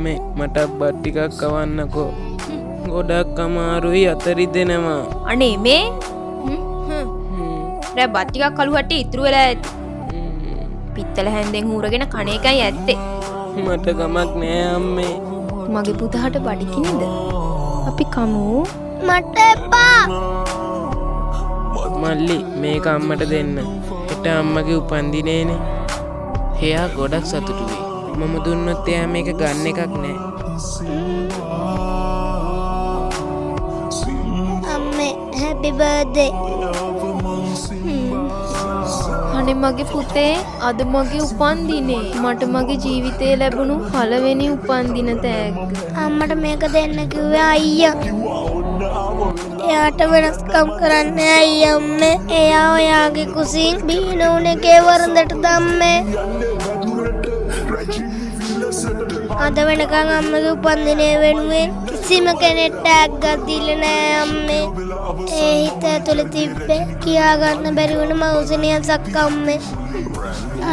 අම්මේ, මටත් බත් ටිකක් කවන්නකෝ. ගොඩක් අමාරුයි, අත රිදෙනවා. අනේ මේ රෑ බත් ටිකක් කළු හට්ටිය ඉතුරු වෙලා ඇති. පිත්තල හැන්දෙන් හූරගෙන කන එකයි ඇත්තේ. මට කමක් නෑ අම්මේ. මගේ පුතාට බඩගිනිද? අපි කමු. මට එපා. මල්ලි, මේක අම්මට දෙන්න. හෙට අම්මගේ උපන්දිනේනේ. එයා ගොඩක් සතුටු වෙයි. මම දුන්නොත් එයා මේක ගන්න එකක් නෑ. අම්මේ, හැපි බර්ත්ඩේ. අනේ මගේ පුතේ, අද මගේ උපන්දිනේ. මට මගේ ජීවිතේ ලැබුණු පළවෙනි උපන්දින තෑග්ග. අම්මට මේක දෙන්න කිව්වේ අයියා. එයාට වෙනස්කම් කරන්න ඇයි අම්මේ? එයා ඔයාගේ කුසින් බිහින වුණ එකේ වරදට දම්මේ. අද වෙනකන් අම්මගේ උපන්දිනය වෙනුවෙන් කිසිම කෙනෙක් ටැග්ගක් දීලා නෑ අම්මේ. ඒ හිත ඇතුලේ තිබ්බේ කියා ගන්න බැරි වුණ මවුසනියසක් අම්මේ.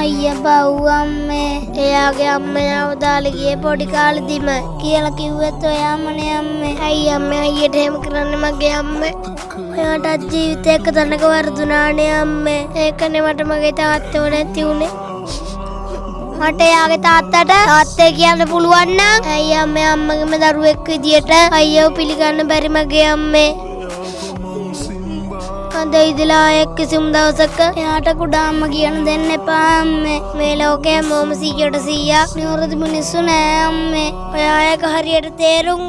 අයියා බව් අම්මේ. එයාගේ අම්මා එයාව දාලා ගියේ පොඩි කාලෙදිම කියලා කිව්වත් ඔයාමනේ අම්මේ. ඇයි අම්මේ අයියට එහෙම කරන්නේ මගේ අම්මේ? ඔයාටත් ජීවිතේ එක තැනක වරදුනානේ අම්මේ. ඒකනේ මට මගේ තාත්තව නැති වුනේ. මට එයාගේ තාත්තට තාත්තේ කියන්න පුළුවන් නම් ඇයි අම්මේ අම්මගේම දරුවෙක් විදියට අයියව පිළිගන්න බැරි මගේ අම්මේ? අද ඉඳලා ආයෙත් කිසිම දවසක එයාට කුඩා අම්මා කියන දෙන්න එපා අම්මේ. මේ ලෝකේ හැමෝම 100ට 100ක් නිවැරදි මිනිස්සු නෑ අම්මේ. ඔයා ඒක හරියට තේරුම්